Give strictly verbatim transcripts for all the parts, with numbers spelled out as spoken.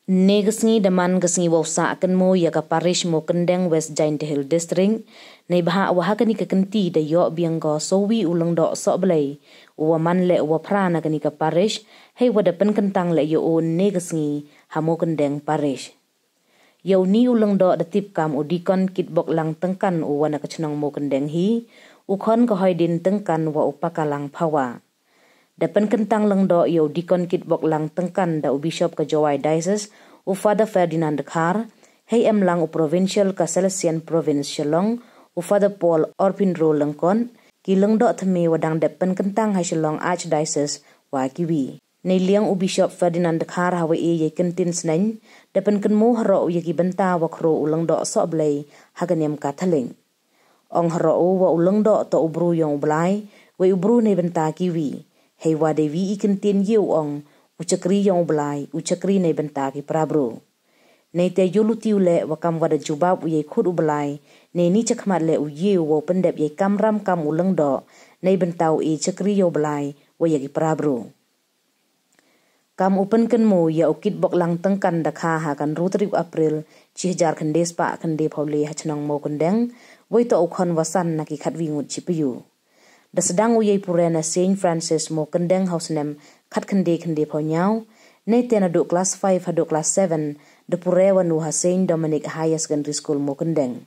Ne ka sngi da man ka sngi wow sah kynmaw ïa ka parish Mawkyndeng, West Jaintia Hills District, ne bha wa ha kane ka kynti da ïoh biang ko sowi u lyngdoh sohblei u wa man leh u wa phra na kane ka parish, hei wa da pynkyntang leh ïa u ne ka sngi ha Mawkyndeng parish. Ïa u ni u lyngdoh da tip kam u Deacon Kitbok Lang Tyngkan u wa na ka chnong Mawkyndeng hi, u khon ka Hoidin Tyngkan wa u Pakalang Phawa. Da pynkyntang lyngdoh ïa u Deacon Kitbok Lang Tyngkan da u Bishop ka Jowai Diocese, u Father Ferdinand Dkhar, hei em lang u Provincial ka Salesian Province Shillong, u Father Paul Orpindro Lyngkot, ki lyngdoh thymme wa dang dep pynkyntang ha Shillong Archdiocese wa kiwi. Nei liang u Bishop Ferdinand Dkhar ha wa e ïa i kyntien sneng, da pynkynmaw haroh u ïa ki bynta wa khro u lyngdoh sohblei ha ka niam Katholik. Ong haroh u wa u lyngdoh to u bru yong u Blai, wei u bru nei bynta kiwi. Hei wa dei wi i kyntien ïa u ong, u chakri yong u Blai, u chakri nei bynta ki para bru. Nei te ïa u luti u leh wa kam wa da jubab u ïa i khut u Blai, nei ni chakhmat leh u ïa u wa u pyndep ïa i kamram kam u lyngdoh, nei bynta u e chakri ïa u Blai, wa ïa ki para bru. Kam u pynkynmaw ïa u Kitbok Lang Tyngkan da kha ha ka hynriew tarik April, chi hajar khyndai spah khyndai phaw le ha chnong Mawkyndeng, wei to u khon wa san na ki khatwi ngut chi pyu. Da sdang u ïa i pure na Saint Francis Mawkyndeng ha u snem khatkhyndai khyndai phaw ñiaw, nei te naduh klas five haduh klas seven, da pure wa nu ha Saint Dominic Higher Secondary School Mawkyndeng.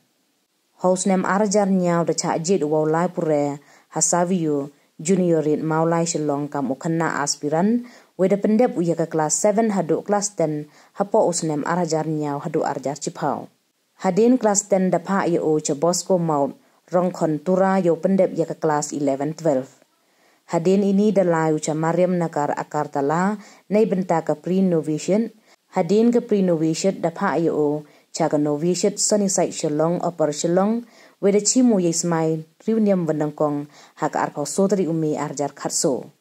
Ha u snem ar hajar ñiaw da chah jied u wa u lai pure ha Savio Junior Reid Mawlai Shillong kam u khynnah aspirant, wei da pyndep u ïa ka klas seven haduh klas ten, hapoh u snem ar hajar ñiaw haduh ar hajar chiphaw. Hadien klas ten da phah ïa u cha Bosco Mount, Rongkhon Tura ïa u pyndep ïa ka klas eleven twelve. Hadien ini da lai u cha Mariam Nagar Agartala, nei bynta ka pre-novitiate. Hadien ka pre-novitiate da phah ïa u cha ka novitiate Sunnyside Shillong, Upper Shillong, wei da chim u ïa i smai riewniam wa nyngkong ha ka arphaw so tarik u Mei ar hajar khatso.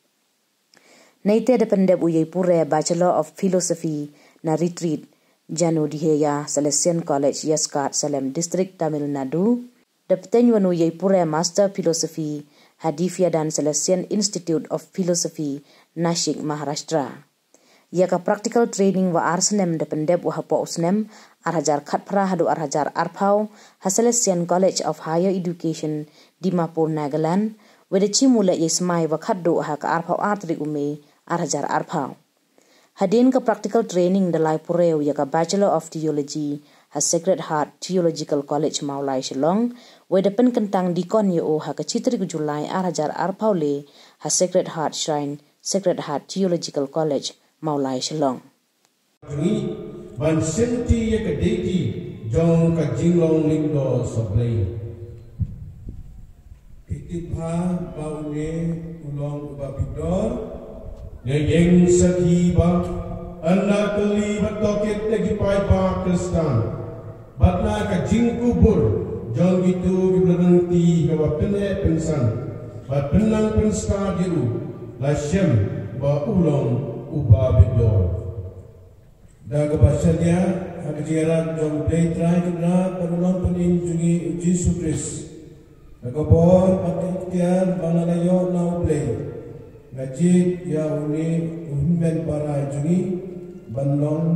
Nei te da pyndep u ïa i pure Bachelor of Philosophy na Retreat Janodihaya Salesian College, Yaskaad, Salem District, Tamil Nadu. Da pynteñ wa nu ïa i pure Master Philosophy ha Divyadan Salesian Institute of Philosophy, Nashik, Maharashtra. Ïa ka practical training wa ar snem da pyndep u hapoh u snem ar hajar khatphra haduh ar hajar arphaw ha Salesian College of Higher Education, Dimapur, Nagaland, wei da chim u leh ïa i smai wa khatduh ha ka arphaw ar tarik u Mei ar hajar arphaw. Hadien ka practical training da lai pure u ïa ka Bachelor of Theology ha Sacred Heart Theological College, Mawlai Shillong, wei da pynkyntang deacon ïa u ha ka chi tarik u July ar hajar arphaw le ha Sacred Heart Shrine, Sacred Heart Theological College, Mawlai Shillong. Ngi ban shimti ïa ka deiti jong ka jinglong lyngdoh sohblei. Ki tip ba une u long uba biang dor. Nga ïeng sakhi ba ynda kylli bad tohkit na ki paidbah Khristan bad na ka jingkubur jong kito kiba la nangta ha kaba pyneh pynsan bad pynnang pynstad ïa u, la shem ba u long uba biang dor. Da kaba shaniah ha ka jingïarap jong U Blei Trai Kynrad bad U Nongpynim jong ngi U Jisu Khrist, da ka bor bad ka iktiar ba nga la ïoh na U Blei, nga jied ïa une u hynmen ba rai jong ngi ban long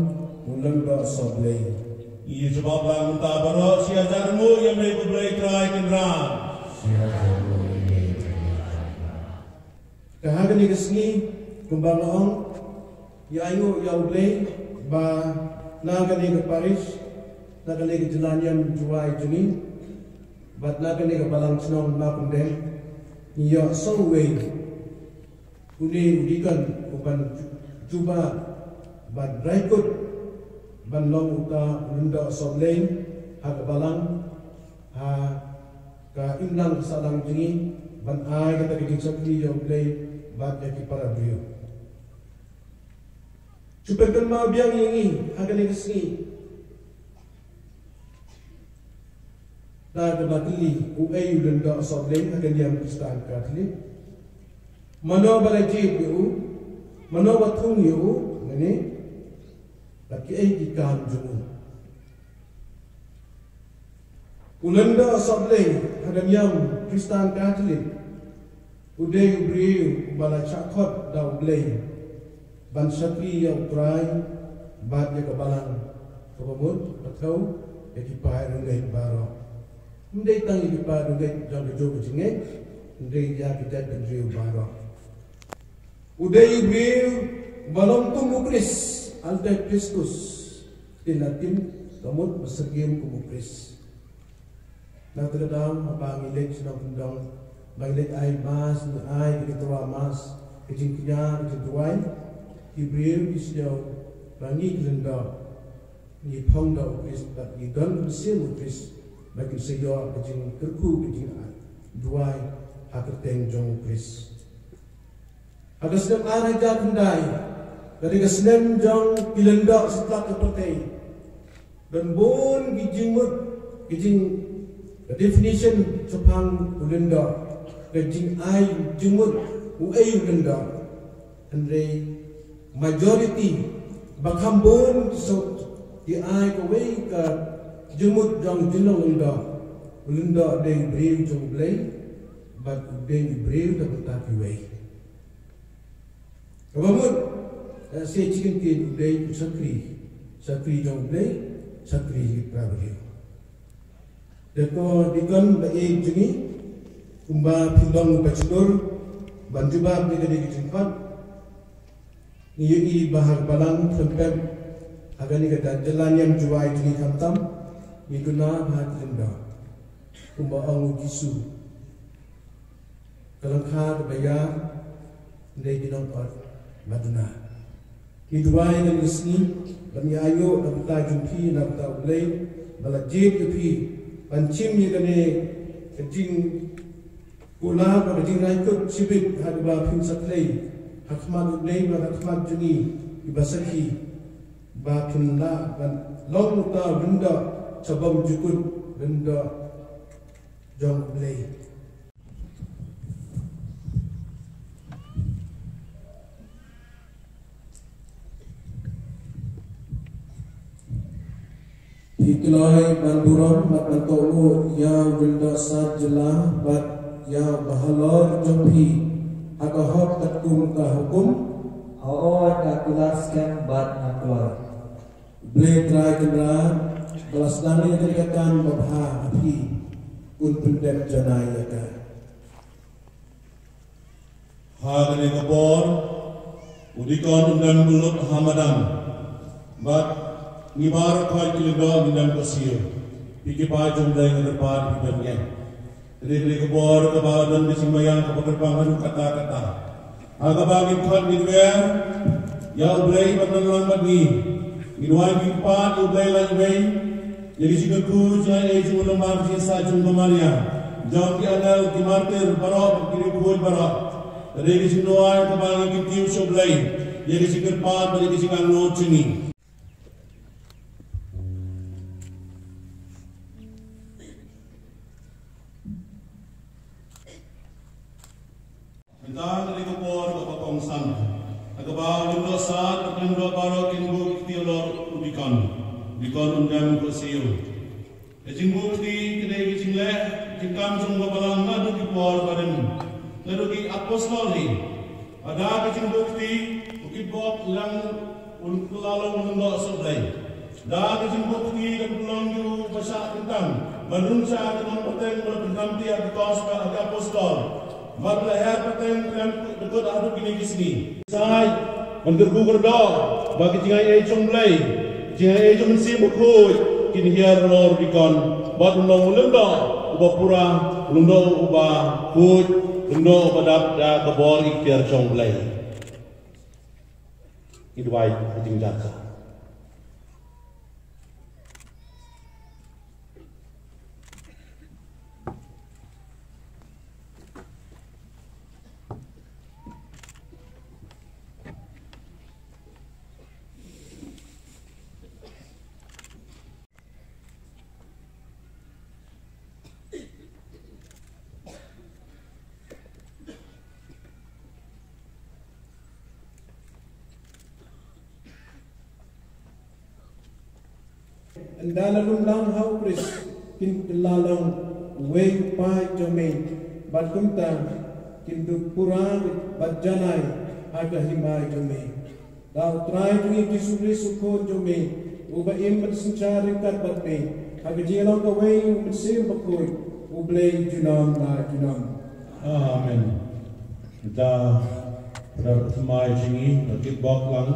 u lyngdoh sohblei. Ïa jubab lang mynta baroh shi hajar nguh ïa me ko Blei Trai Kynrad. Shi hajar nguh ïa me. Ka ha kane ka sngi, kumba nga ong, ïa ainguh ïa U Blei ba na kane ka parish, na kane ka jylla niam Jowai jong ngi, bad na kane ka balang shnong Mawkyndeng, ngi ïoh sawei une u deacon uban jubab bad raikut ban long uta u lyngdoh sohblei ha ka balang, ha ka imlang ka sahlang jong ngi ban ai kata ka jingshakri ïa U Blei bad ïa ki para briew. Shu pynkynmaw biang ïa ngi ha kane ka sngi. Da kaba kylli uei u lyngdoh sohblei ha ka niam Khristan Katholik. Mano ba la jied ïa u, mano ba thung ïa u, ngane, bad kiei ki kam jong u. U lyngdoh sohblei ha ka niam Khristan Katholik u dei u briew uba la shah khot da U Blei ban shakri ïa U Trai, Bad ïa ka balang kaba mut, ka thew ïa ki paid riewngeit baroh. Ym dei tang ïa ki paid riewngeit jong ka jong ka jingngeit, hynrei ïa ki jaitbynriew baroh. U dei u briew ba long kum u Khrist, Antichristus. Ktien Latin ka mut ba syriem kum u Khrist. Na kata ka daw, haba ngi leit sha nongkyndong, ba ngi leit ai Mass, ngi ai ka jingtyrwa Mass, ka jingkñia, ka jingduwai, ki briew ki sngew ba ngi ki lyngdoh, ngi phong da u Khrist, bad ngi don ka mynsiem u Khrist, ba kin sa ïoh ka jingkyrkhu, ka jingduwai ha ka kyrteng jong u Khrist. Ha ka snem ar hajar khyndai, ka dei ka snem jong ki lyngdoh satlak ka pyrthei. Don bun ki jingmut, ki jing, ka definition shaphang u lyngdoh, ka jingai jingmut, uei u lyngdoh. Hynrei majority, ba kham bun ki suk, ki ai kawei ka jingmut jong jinglong lyngdoh. U lyngdoh dei u briew jong u Blei, bad u dei u briew na ka bynta kiwei. Kaba mut, eh, sa chicken tin u dei u shakri, shakri jong u Blei, shakri jong ki para briew. Te ko dikon ba ïeit jong ngi, kumba phin long u bachelor, ban jubab ïa kane ka jingkhot, ngi ïohi ba ha ka balang khlem pep, ha kane ka jylla niam Jowai jong ngi khamtam, ngi duna bha ki lyngdoh. Kumba ong u Jisu. Ka lyngkha kaba ïar, ym dei ki nongkot ba duna. Ngi duwai na ka sngi, ba ngi ïa ïoh na ka bynta jong phi, na ka bynta u Blei, ba la jied ïa phi, ban shim ïa kane ka jingkular, ka jingrai kut shibit, ha kaba phin sa khlei, ha khmat u Blei, bad ha khmat jong ngi, kiba sakhi, ba phin lah, ban long uta u lyngdoh, sha bymjukut, lyngdoh jong u Blei. Phi kloi ban burom bad ban kohnguh ïa u lyngdoh sat jylla bad ïa u bahalor jong phi ha ka hok katkum ka hukum. Hooid, nga kular skhem bad nga kloi. Blei Trai Kynrad, ba la sdang ïa kane ka kam babha ha phi, un pyndep janai ïa ka. Ha kane ka por, u dikon un dem bynrap ha madan. Bad ngi baroh ki lyngdoh ngin dem kyrsiew. Phi ki paid jong Blei nga kyrpad phi ban ngeit. Ka dei ka dei ka bor kaba don ka jingmaïan kaba kyrpang haduh katta katta. Ha kaba ngin khot ngin wer ïa U Blei ban don lang bad ngi. Ngin wan ngin kyrpad ïa U Blei laiwei. Ïa ki jingkyrkhu jingaiei jong u Lymbar Jingïasah jong ka Maria, jong ki angel ki martir baroh bad ki riewkhuid baroh. Ka dei ka jingduwai kaba ngin kyntiew sha U Blei ïa ki jingkyrpad bad ïa ki jingangnud jong ngi. Mynta ka dei ka por kaba kongsan, ha kaba u lyngdoh sat bad u lyngdoh baroh kin buh ki kti halor u dikon. U dikon un dem kyrsiew. Ka jingbuh kti ka dei ka jingleh jingkam jong ka balang naduh ki por barim, naduh ki apostol hi. Bad da ka jingbuh kti u kitbok lang u kylla long u lyngdoh sha U Blei. Da ka jingbuh kti kan pynlong ïa u ba shah kyntang ban rung sha ka nongpateng ba la pyndam tiar ha ka kos ka apostol. Bad la her pateng khlem dkut haduh kine ki sngi. Shai ban kyrkhu kyrdoh ba ki jingaiei jong U Blei, jingaiei jong u Mynsiem Bakhuid kin hiar halor u dikon bad un long u lyngdoh uba pura, u lyngdoh uba khuid, u lyngdoh uba dap da ka bor ikhtiar jong U Blei. Ngi duwai ha ka jingjia. Ynda la lum lang ha U Khrist, kin kylla long uwei u paid jong me, bad kumta kin dup pura bad janai ha ka hima jong me. Da U Trai jong ngi Jisu Khrist U Khun jong me, uba im bad synshar ryngkat bad me, ha ka jinglong kawei U Mynsiem Bakhuid, U Blei junom la junom. Amen. Da, da thymmai jong ngi, da kitbok lang,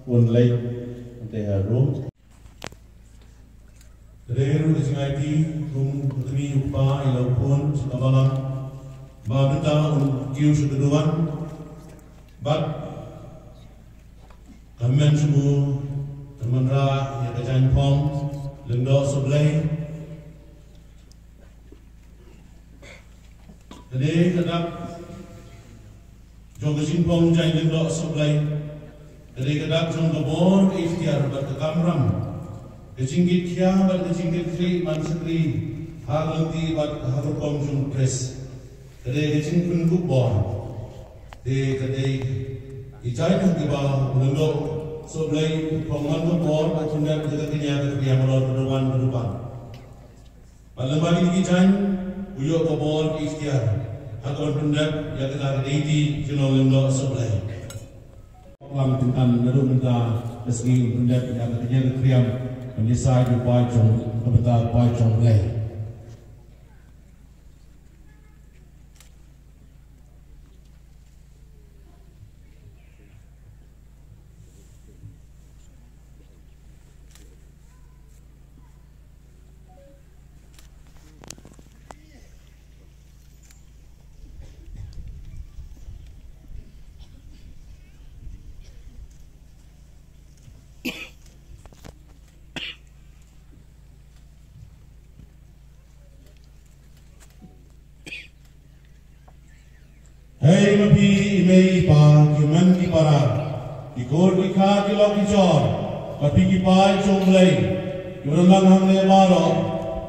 un leit, te harum. Te ruh ka jingaiti kum u kmie u kpa ïa la u khun sha ka balang ba mynta un kiew sha ka duwan. Bad ka men shu ka manra ïa ka jaiñ phong lyngdoh sohblei. Ka dei ka dak jong ka jingpong jaiñ lyngdoh sohblei. Ka dei ka dak jong ka bor ka iktiar bad ka kamram, ka jingkitkhia bad ka jingkitkhlieh man shakri ha ka lynti bad ha ka rukom jong U Khrist. Ka dei ka jingpynkup bor. Te ka dei ki jaiñ ha kiba u lyngdoh sohblei u phong man ka bor, ka jingdap ïa ka kñia ka kñia halor ka duwan ka duwan. Bad lem bad kine ki jaiñ u ïoh ka bor ka iktiar ha kaban pyndep ïa kata ka deiti jong u lyngdoh sohblei. Lam tyngkan naduh mynta ka sngi un pyndep ïa ka kñia ka kriam ban ïasaid u paid jong ka bynta u paid jong U Blei. Hei ma phi i mei i pa, ki hynmen ki para, ki kur ki kha, ki lok ki jor, ma phi ki paid jong U Blei kiba don lang hangne baroh,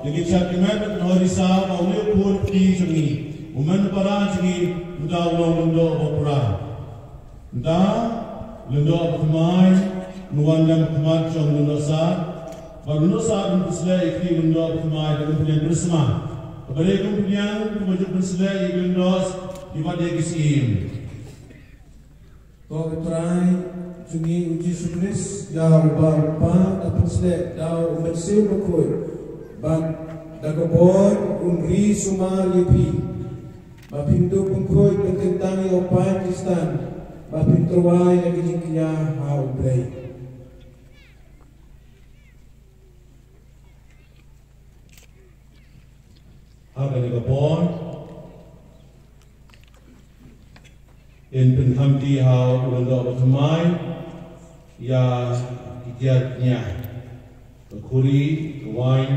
ïa ki shad ki met na Orissa ba une u khynnah jong ngi, u hynmen para jong ngi, mynta u long lyngdoh ba pura. Mynta, lyngdoh ba thymmai, un wan lem ha khmat jong lyngdoh sad, bad lyngdoh sad un pynsleh ïa ki lyngdoh ba thymmai da ka umphniang charisma. Kaba dei ka umphniang kaba ju pynsleh ïa ki lyngdoh, ïa bad ïa ki syiem. To U Trai jong ngi U Jisu Khrist, ïa uba U Kpa da pynsleh da U Mynsiem Bakhuid, bad da ka bor un ri sumar ïa phi. Ba phin dup pynkhuid pynkyntang ïa u paid Khristan, ba phin tyrwa ïa ka jingkñia ha U Blei. Ha kane ka por, yn pynkhamti ha u lyngdoh ba thymmai ïa ki tiar kñia, ka khuri, ka waiñ,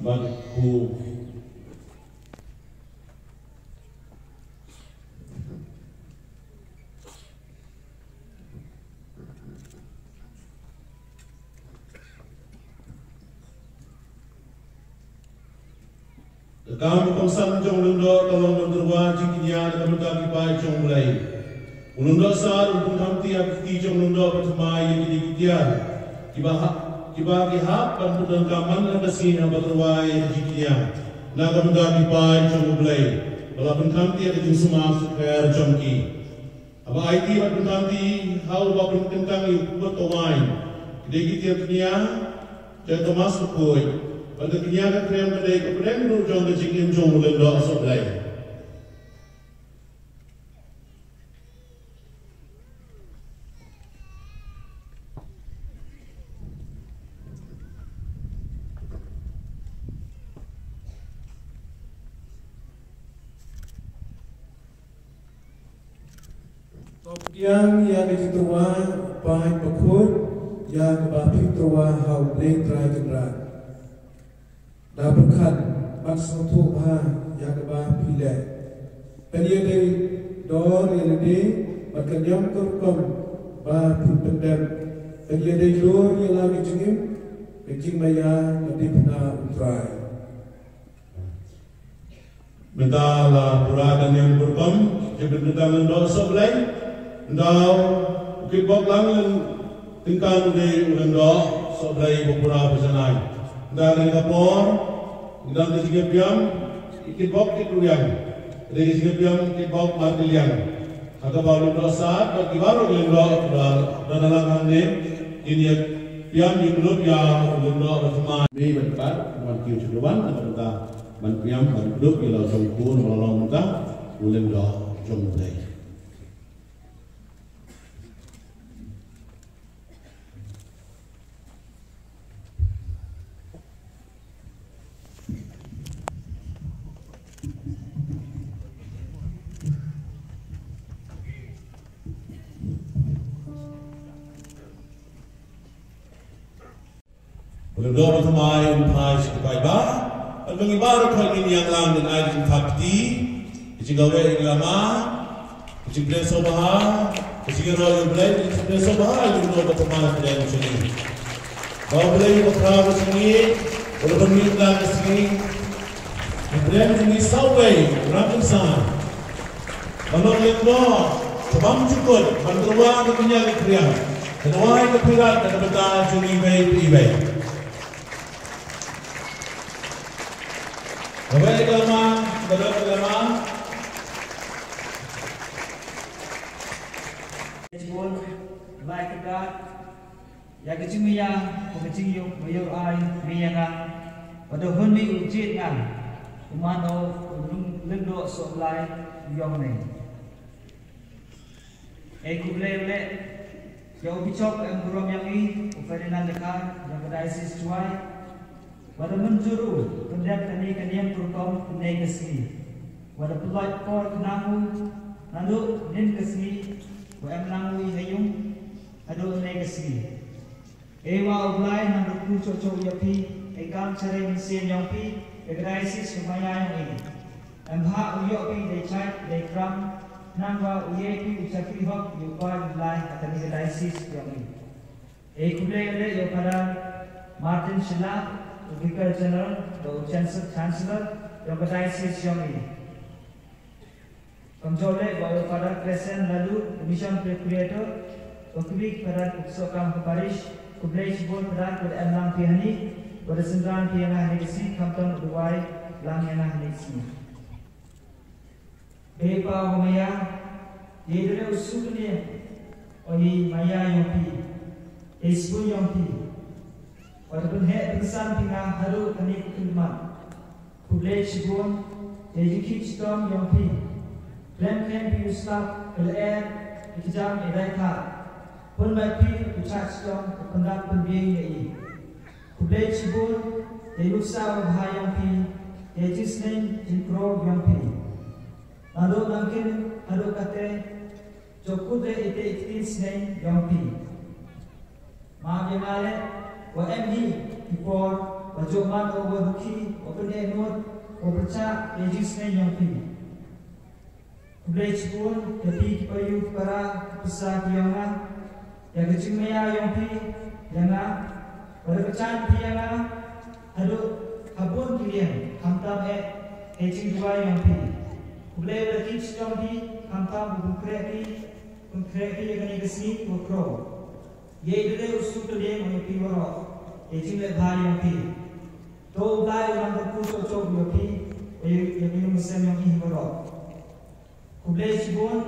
bad ka khu. Ka kam kongsan jong u lyngdoh ka long ban tyrwa jingkñia na ka bynta ki paid jong U Blei. U lyngdoh sad un pynkhamti ha ki kti jong u lyngdoh ba thymmai ïa kine ki tiar kiba ha, kiba ki hap ban pyndonkam man la ka sngi haba tyrwa ïa ka jingkñia na ka bynta ki paid jong U Blei, ba la pynkhamti ïa ka jingsumar sukher jong ki. Haba aiti bad pynkhamti ha uba pynkyntang ïa u kut ka waiñ, ki dei ki tiar kñia jong ka Mass Bakhuid, bad ka kñia ka kriam ka dei ka pdeng ruh jong ka jingim jong u lyngdoh sohblei. To pdiang ïa ka jingtyrwa, paid bakhuid, ïa kaba phi tyrwa ha U Blei Trai Kynrad. Da pyrkhat bad sngewthuh bha ïa kaba phi leh. Kan ïadei dor ïa lade bad kan ïam ka rukom ba phi pyndep. Kan ïadei dor ïa la ka jingim, ka jingmaïa ka dei na U Trai. Mynta la pura ka niam ka rukom, jingpynkyntang lyngdoh sohblei. Mynta u kitbok lang lyn tyngka u dei u lyngdoh sohblei ba pura ba janai. Mynta kane ka por, ngi don ka jingïabiang, i kitbok kit ruh ïa. Ka dei ka jingïabiang kitbok markylliang. Haba u lyngdoh sat bad ki baroh ki lyngdoh kiba don lang hangne, kin ïa pdiang ïa u lyngdoh ba thymmai. Mei bad Pat, wan kiew sha ka wan, ban pdiang ban pynduh ïa la u jong u khun ba la long mynta u lyngdoh jong U Blei. Lyngdoh ba thymmai un phai sha ki paidbah. Bad ma ngi baroh ngin ïalang, ngin ai ka jingthap kti, ka jingkaweh ïa ka lama, ka jingpynshoi bha, ka jingïaroh ïa U Blei, ka jingpynshoi bha ïa u lyngdoh ba thymmai ba pdeng jong ngi. Ba U Blei u bakhraw ka jingïeit, u la pynmih ka sngi, u pdeng jong ngi sawei, u Rangkynsan. Ba long lyngdoh, ka bym jukut, ban tyrwa ka kñia ka kriang, ka dawai ka phirat, ka bynta jong ngi iwei pa iwei. Kaweh ïa ka lama, kaweh ïa ka lama. Jibun, lai ka kat, ïa ka jingmaïa, ïa ka jingïoh, ba ïoh ai, mei ïa nga, ba da hun mih u jied nga, u man u lyng-, lyngdoh soh Blai, u ïong mei. Ei khublei u leh, ïa u Bishop em burom ïa ngi, u Ferdinand Lekhar, ïa ka Diocese Jowai, Wat la mynjur u pyndep kane ka niam ka rukom kane ka sngi. Wat la pynlait por khnang u naduh nin ka sngi, wa em lang u i ha ïung haduh kane ka sngi. E wa u Blai nang kyrkhu choh choh ïa phi, e kam sharei mynsiem yong phi, e ka diocese ka maya yong i. Em ha u ïoh phi dei chait dei kram, nang wa u ïai phi u shakri hok ïa u Blai ha kane ka diocese yong i. E khublei ïa u Father Martin Shylla, u Vicar General, bad u Chancellor, Chancellor, yong ka Diocese yong i. Kumjuh leh bad u Father Crescent Laloo, u Mission Procurator, bad kiwei ki Father kiba sah kam ha Parish, khublei shibun Father, bad em lang phi hangne, bad synran phi ïa nga hangne ka sngi, khamtam u duwai lang ïa nga hangne ka sngi. Bad pa u maya, ïa dei u sukni, o ïa maya yong phi, ïa sbun yong phi. Wat pynheh pynsan phi nga haduh kane ka khlieh mat. Khublei shibun, ïa jingkhih chitom yong phi. Khlem khlem phi u slap, ka lyer, ïa ki jam ïa dei kha. Pynbeit phi u chah chitom, u pyndap pynbiang ïa i. Khublei shibun, ïa i nuksa u bha yong phi, ïa i jingsneng jingkhrong yong phi. Naduh nangkin haduh kate, jong kut re ite i ktien sneng yong phi. Map ïa nga leh, wa em hi ki por, wa jong man o wa dukhi, wa pyneh nud, wa pyrchah ïa i jingsneng yong phi. Khublei shibun, ïa phi ki payu ki para, ki pisa ki yong nga, ïa ka jingmaya yong phi ïa nga, wa da pyrchang phi ïa nga haduh ha bun ki liang, khamtam eh, eh jingduwai yong phi. Khublei wa da khih chitom phi, khamtam u pynkhreh phi, pynkhreh phi ïa kane ka sngi wa khraw. Ïa i dei u suk ka liang ïa phi waroh, ïa jingleh bha yong phi. To u Blai u nang kyrkhu choh choh ïa phi, ïa, ïa ka ïing ka sem yong i waroh. Khublei shibun,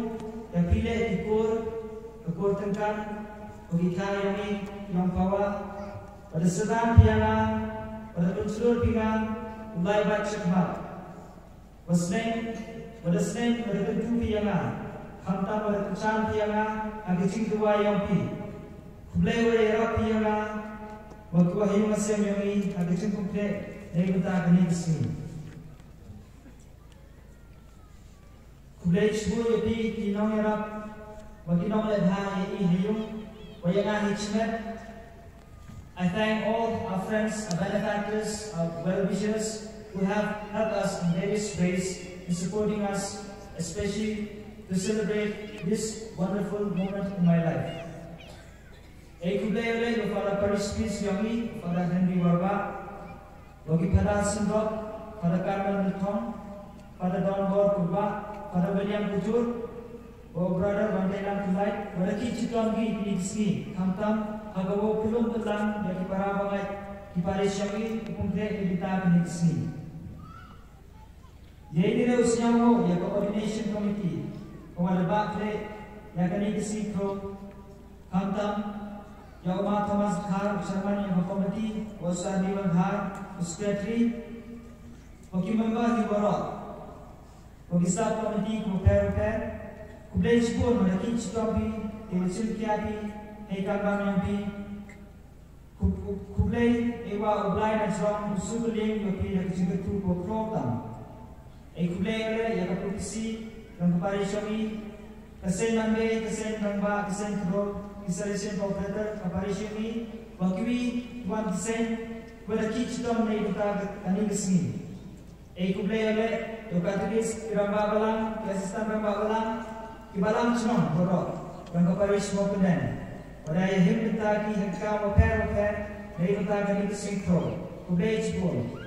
ïa phi leh ki kur, ka kur tyngkan, ka ki kha yong i, yong phawa, wa da synran phi ïa nga, wa da pynshlur phi nga, u Blai bad shakmat. Wa sneng, wa da sneng, wa da kyntu phi ïa nga, khamtam wa da kyrshan phi ïa nga, ha ka jingduwai yong phi. Khublei wa ïarap phi ïa nga, wa ki wa ha ïing ha sem yong i, ha ka jingpynkhreh, na ka bynta kane ka sngi. Khublei shibun ïa phi ki nongïarap, wa ki nongleh bha ïa i ha ïung, wa ïa nga hi shimet. I thank all our friends, our benefactors, our well-wishers who have helped us in various ways in supporting us, especially to celebrate this wonderful moment in my life. Ei khublei ïa u Father Parish Priest yong i, Father Henry Warbah, wa ki Father Sundok, Father Carmel Nthong, Father Don Bor Kurbah, Father William Kujur, wa u Brother Wandailang Kulai, wa da khih chitom ki kine ki sngi, khamtam, ha ka wow pynlong pynlang, ïa ki para bangeit, ki parish yong i, ki pynkreh ki bynta kine ki sngi. Ïa i dei u sñiawngno, ïa ka ordination committee, ka wa da bah khreh, Ïa kane ka sngi khro, khamtam ïa u Ma Thomas Dkhar, u chairman ïa ka committee, u Sir Diwan Dhar, u secretary, bad ki member hi baroh, bad ki sub committee kiba pher bapher. Khublei shibun ïa ki chitom phi, ki shim ki api, hei kam bam ïa phi. Khublei ïa u Blai na jrong u sngewthuh ïa phi da ka jingkyrkhu ba khraw tam. Ei khublei ïa ka prophecy jong ka parish jong ngi, ka seng Monday, ka seng Rangbah, ka seng Khrong, ki celebration operator ka parish jong ngi, ba kiwi wan ki seng, ba da ki chitom nei bynta kane ka sngi. Ei khublei ïa u Katekis, ki rangbah balang, ki assistant rangbah balang, ki balang chnong baroh jong ka parish Mawkynrein. Ba da ïa him bynta ki ha ki kam bapher bapher, nei bynta kane ka sngi khro. Khublei shibun.